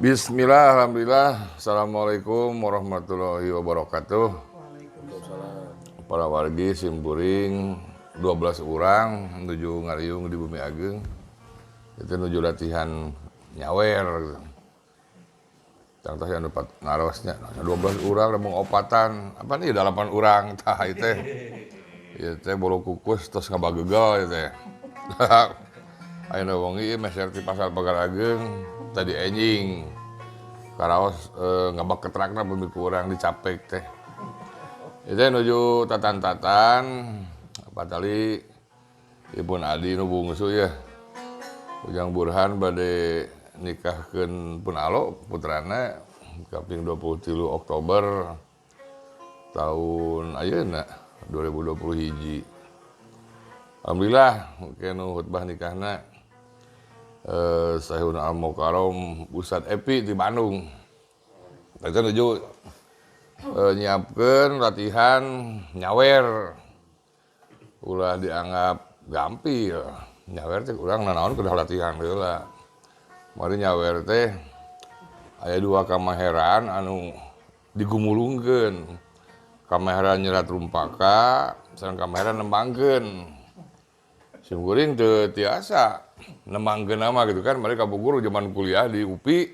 Bismillah, alhamdulillah. Assalamualaikum warahmatullahi wabarakatuh. Waalaikumsalam. Para wargi simkuring 12 orang menuju ngariung di Bumi Ageng. Itu menuju latihan nyawer gitu. Tangtos yang dapat narosnya 12 orang namung opatan. Apa nih 8 orang tah ieu teh. Ieu teh bolu kukus tos ngabagegel ieu teh. Ayeuna wengi meser ti pasar Pagar Ageng tadi enjing. Karaos ngabak ketrakna bumi ku urang dicapek teh. Itu nuju tatan-tatan patali Ibun Adi nu bungsu ya. Ujang Burhan bade nikahkeun pun alo putrana kaping 23 Oktober tahun ayeuna 2020 hiji. Alhamdulillah mungkin nu khutbah nikahna Sahihun Al-Mukarram Ustad Epi di Bandung. Kita nuju nyiapkeun latihan nyawer. Ulah dianggap gampil. Nyawer teh urang nanaon kudu latihan heula. Mari nyawer teh aya dua kamaheran anu digumulungkeun. Kamaheran nyerat rumpaka sareng kamaheran nembangkeun. Simkuring teu tiasa nembangkeun nama gitu kan, mereka kapungkur zaman kuliah di UPI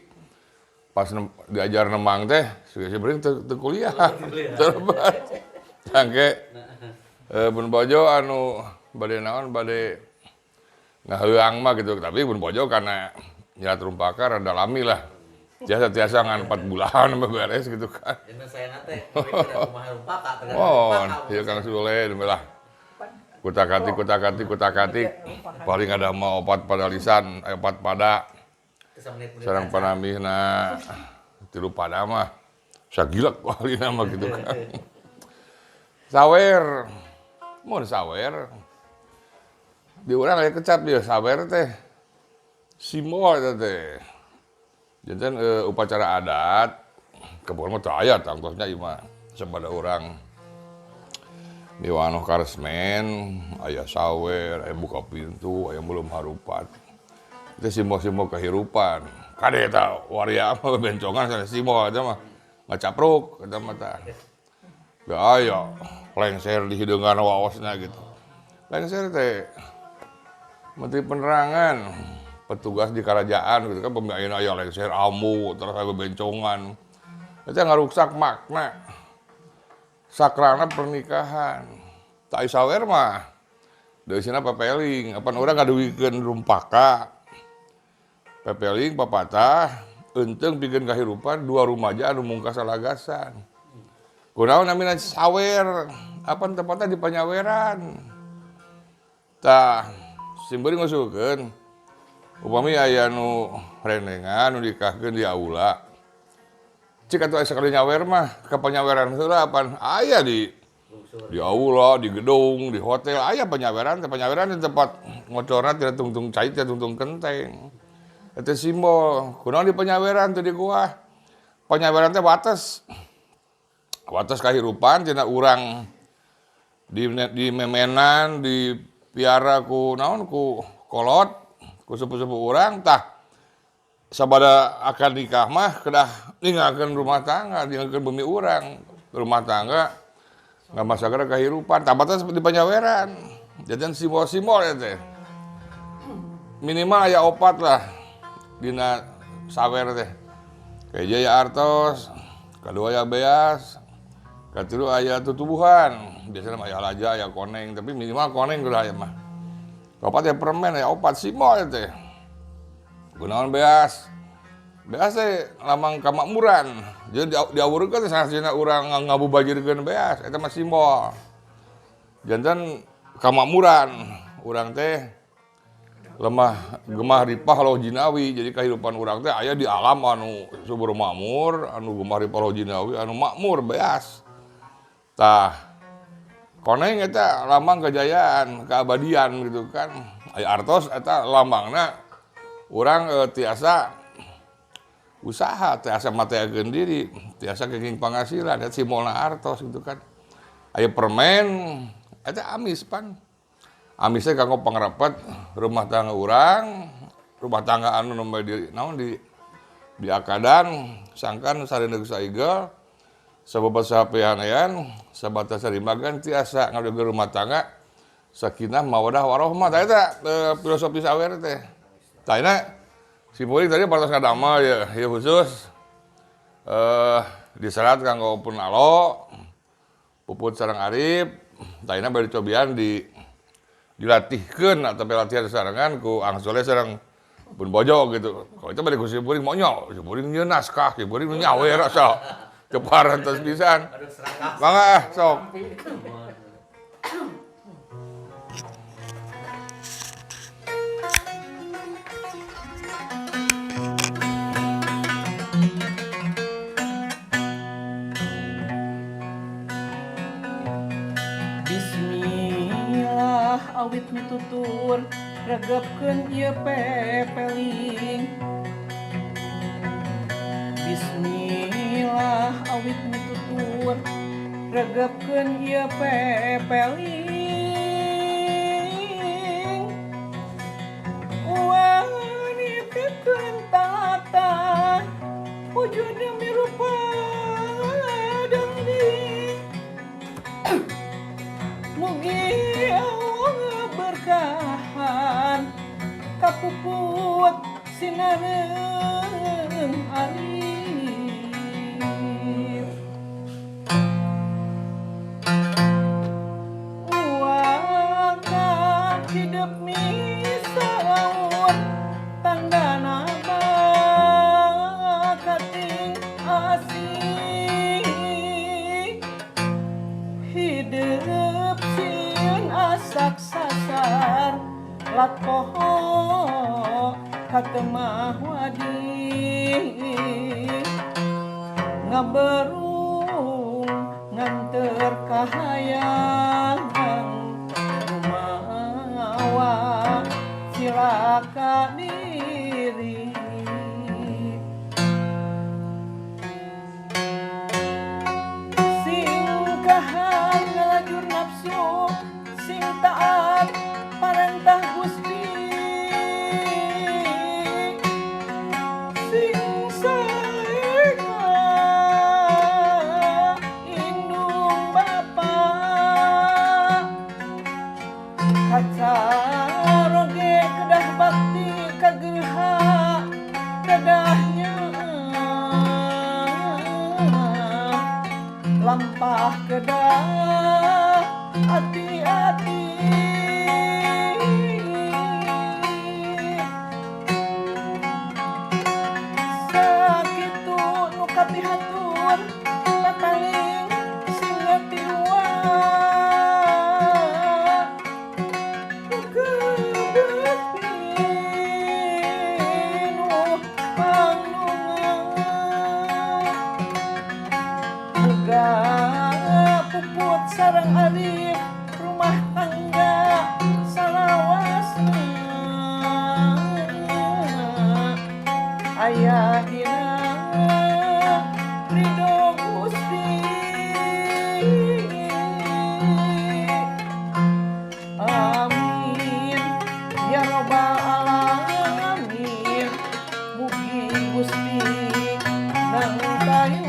pas diajar nembang teh simkuring teu kuliah. Terbat. Tangke Bun Bojo anu bade naon bade ngaheuang mah gitu, tapi Bun Bojo karena nyerat rumpaka rada lami lah. Tiasa-tiasa ngan 4 bulan beres gitu kan. Dina saya teh kumaha rumpaka tergantung Oh, rumpaka. iya Kang Sule lah. Kutak-katik, kutak-katik, kutak-katik. Paling ada mah opat pada lisan, opat pada sareng panamihna tilu pada mah. Sagilak paling mah gitu kan. Sawer. Mun sawer. Di urang aya kecap dia sawer teh. Simbol eta teh. Janten upacara adat kebon mah teu aya tangtosnya ieu mah sabada urang miwanoh karesmen, aya sawer, aya buka pintu, aya belum harupat. Itu simbol-simbol kehidupan. Kade eta waria mah bencongan sana simbol eta mah ngacapruk eta mah tah. Gak aya lengser di hideungan waosna gitu. Lengser teh menteri penerangan, petugas di kerajaan gitu kan pemain aya lengser ambu terus aya bencongan. Itu ngaruksak makna sakralna pernikahan. Tak sawer mah deui sina pepeling, apan urang ngaduwikeun rumpaka. Pepeling papatah eunteung pikeun kahirupan dua rumaja anu mungkas salagasan. Kunaon namina sawer, apan tempatna di panyaweran. Tah simkuring ngusulkeun upami aya nu renengan nu nikahkeun di aula. Cik atuh aya sakali nyawer mah ka panyaweran heula apan aya di aula, di gedung, di hotel aya panyaweran, teh panyaweran di tempat ngocorna tidak tungtung cai, tidak tungtung kenteng. Eta simbol, kunaon di panyaweran teh di gua. Panyaweran teh wates. Wates kahirupan tina urang di memenan, di piara ku naon ku kolot, ku sepuh-sepuh urang tah sabada akad nikah mah kedah ninggalkeun rumah tangga, ninggalkeun bumi urang. Rumah tangga ngamasakna kahirupan, tah batas di panyaweran. Jajan simbol-simbol ya teh. Minimal aya opat lah dina sawer teh. Kahiji aya artos, kadua aya beas, katilu aya tutubuhan. Biasana mah aya laja, aya koneng, tapi minimal koneng kudu aya mah. Kaopat aya permen, aya opat simbol ya teh. Gunaon beas? Beas teh lambang kamakmuran. Jadi diawurkeun teh sasina urang ngabubajirkeun beas, eta mah simbol. Janten kamakmuran urang teh lemah gemah ripah loh jinawi. Jadi kehidupan urang teh aya di alam anu subur makmur, anu gemah ripah loh jinawi, anu makmur beas. Tah koneng eta lambang kejayaan, keabadian gitu kan. Aya artos eta lambangna urang tiasa usaha, tiasa mateakeun diri, tiasa kenging penghasilan, eta simbolna artos gitu kan. Aya permen eta amis pan. Amisnya kanggo pangrepet rumah tangga urang, rumah tangga anu nembe di naon di Diakadan sangkan sareundeuk saigel sababad sahapean sabatas sarimagan tiasa ngadoger rumah tangga sakinah mawadah warohmah. Tah eta filosofi sawer teh. Tah ina simkuring tadi patos ngadamel ya, ya khusus diserat kanggo pun alo Puput sareng Arif. Tah ina bari cobian dilatihkeun atau latihan sarengan ku Ang Soleh sareng Pun Bojo gitu. Kalau itu bari ku simkuring monyol, simkuring nyieun naskah, simkuring nu nyawer asa teu parantos pisan. Mangga sok. Bismillah awit mitutur regepkeun ieu pepeling. Bismillah awit mitutur regepkeun ieu pepeling. Uang nitipkeun tata wujud mirupa dangding. Mugi Allah berkahan kapuput sinareung arif. Uang hidup misaur tandana bakating asih. Hidup sieun asak sasar lat poho katemah wadi. Ngaberung nganter kahayang rumawa cilaka diri. Singkahan ngalajur nafsu sing taat parentah Gusti. Sing sae ka indung bapa kacaroge kedah bakti ka gerha kedah nyeah lampah kedah ati-ati. Sakitu nu kapihatur papaling sing ngerti wa kebet pinuh pangnungan. Muga Puput sareng Arif rumah tangga salawasna aya dina ridho Gusti. Amin ya robbal alamin. Mugi Gusti nangtayun.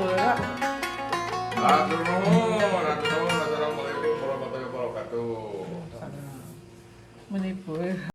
Peura. Hatur nuhun, hatur nuhun. Assalamualaikum warahmatullahi wabarakatuh. Meni peura.